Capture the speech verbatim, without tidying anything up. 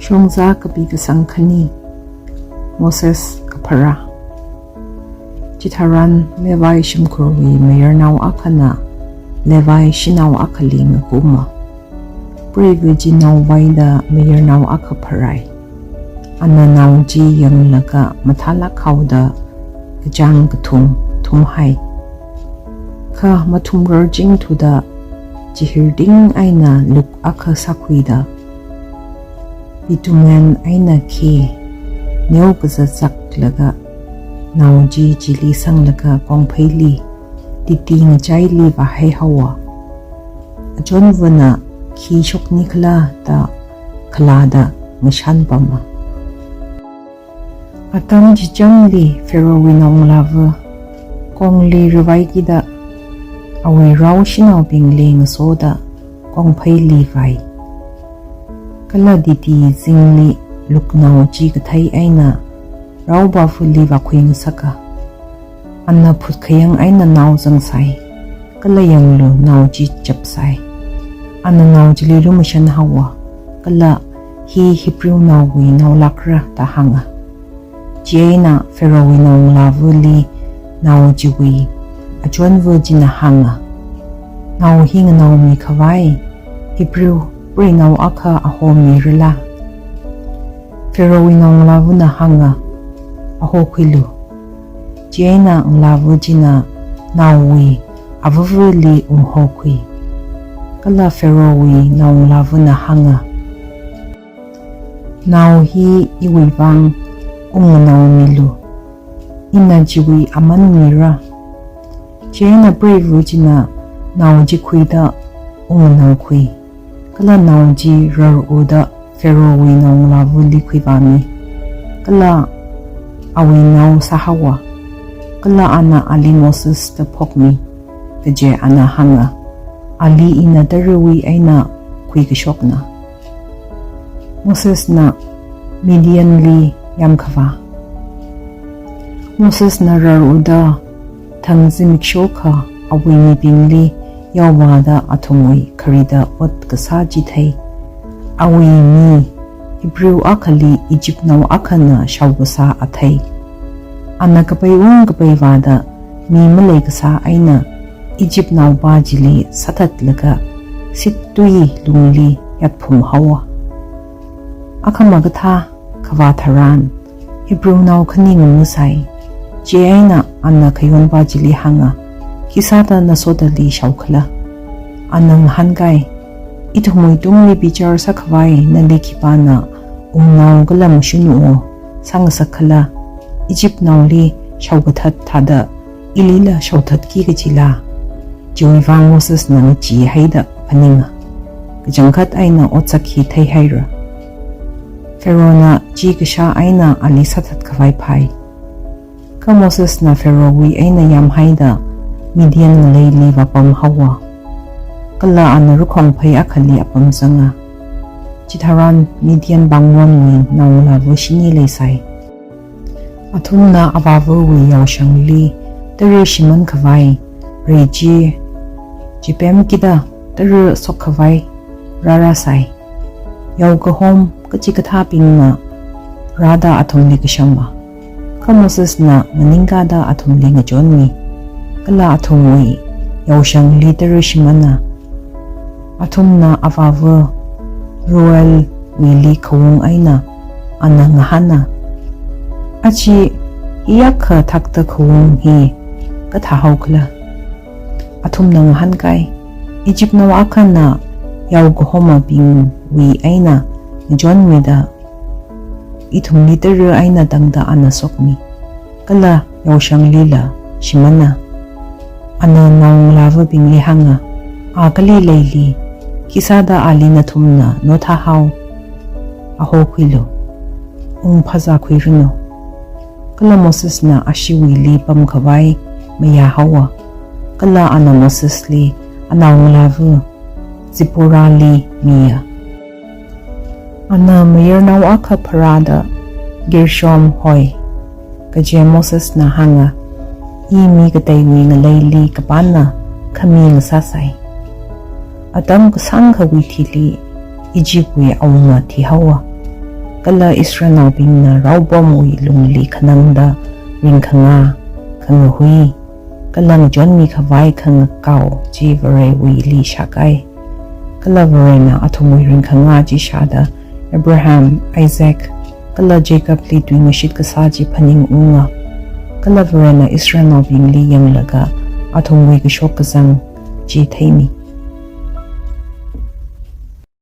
Shongzā kapi kasang khani. Moses kapharā. Chitharan Levi shimkhurwui mayarnao akhana Levi shanao akhali ngakuma. Preiva chi naovai da mayarnao akha pharai. Ana nao chi yanglaga mathālāk haoda kachāng kathum thumhai. Kha mathumrar chingthuda chihirting eina luk akha sākhuida, bitumen eina khi neo kazā zaklaga nao chi chili sanglaga kongpheili titi ngachaili vāhaihaowa. Achonvana khi shokni khala da khalada ngashan pama. Atam chichamli Pharaohwui naongalāva kongli ravaikida awui rao shanaobingli ngasoda kongpheili vāi. Kala titi zingli luknao chi kathei eina raopāvali vākhui ngasaka. Ana phut khayang eina nao zangsai. Kala yanglu, nao chi chapsai. Ana nao chili lumashan haowa. Kala hi Hebrew naowui naolākra da hānga. Chieina Pharaohwui naongalāvali nao chiwui achonva china hānga. Nao hi nganaomi khavai Hebrew preinao akha ahomirala? Pharaohwui naongalāvana hānga, ahokhuilu. Chieina ngalāva china naowui avavali unghokhui. Kala Pharaohwui naongalāvana hānga, nao hi iwui vang ungnganaomilu. Ina chiwui aman mira. Chieina preiva china nao chi khuida ungnganaokhui. Kala nao chi raruda Pharaohwui naongalāvali khuivāmi. Kala awui nao sāhaowa. Kala ana ali Moses da phokmi. Kaje ana hānga, ali ina tarawui eina khuikashokna. Mosesna Midianli yamkhavā. Mosesna raruda thang zimiksho kha awui mibingli yaovāda athumwui kharida ot kasā chi thei. Awui mi Hebrew akhali Egyptnao akhana shaokasā athei. Ana kapai ung kapai vāda mi malei kasā eina Egyptnaopā chili sāthatlaga sittui lungli yatphum haowa. Akhama kathā khavā tharan Hebrawnao khani ngamasai. Chieina ana khayonpā chili hānga, khisāda na sotali shaokhala? Ana ngahānkai, ithumwui tungli bichar sākhavai nali khipāna wungnao kala mashun wo sāngasakkhala? Egyptnaoli shaokathat thāda ilila shaothatki kajila? Chiwui vang Mosesna ngacheehaida phaninga. Kachangkhat eina otsak hi theihaira. Pharaohna chi kashā eina ali sāthatkhavai phai. Kha Mosesna Pharaohwui eina yamhaida Midian ngaleili vāpam haowa. Kala ana rukhongphei akhali apam zanga. Chitharan Midian pāngmonwui naongalāva shini leisai. Athumna avāvawui yaoshangli tara shiman khavai rei chi chipemkida tara shokkhavai rārāsai. Yao kahom kachikathābingna rāda athumli kashama. Kha Mosesna nganingkāda athumli ngachonmi. Kala athumwui yaoshangli tara shimana. Athumna avāva Reuelwuili khaung eina ana ngahāna, achi hiyākha thakta khaung hi kathā haokhala? Athumna ngahānkai, Egyptnao akhana yao kahomabingwui eina ngachonmida ithumli tara eina tangda ana shokmi. Kala yaoshanglila shimana. Ana naongalāvabingli hānga, a kali leili, khisāda ali nathumna nothā hao? Ahokhuilu, ungphazā khuiranu. Kala Mosesna ashiwuili pamkhavai mayā haowa. Kala ana Mosesli anaongalāva Zipporahli miya. Ana mayarnao akha pharāda Gershom hoi. Kaje Mosesna hānga, i mi kateiwui ngaleili kapāna khami ngasāsai. Atam kasāngkhawui thili Egyptwui awunga thihaowa. Kala Israelnaobingna raopamwui lungli khanangda ringkhanga, khangahui, kala ngachonmi khavai khangakao chi Varewuili shākai. Kala Varena athumwui ringkhanga chi shāda Abraham, Isaac, kala Jacobli tuingashit kasā chi phaningunga. Kala Varena Israelnaobingli yanglaga athumwui kashok kazang chi theimi.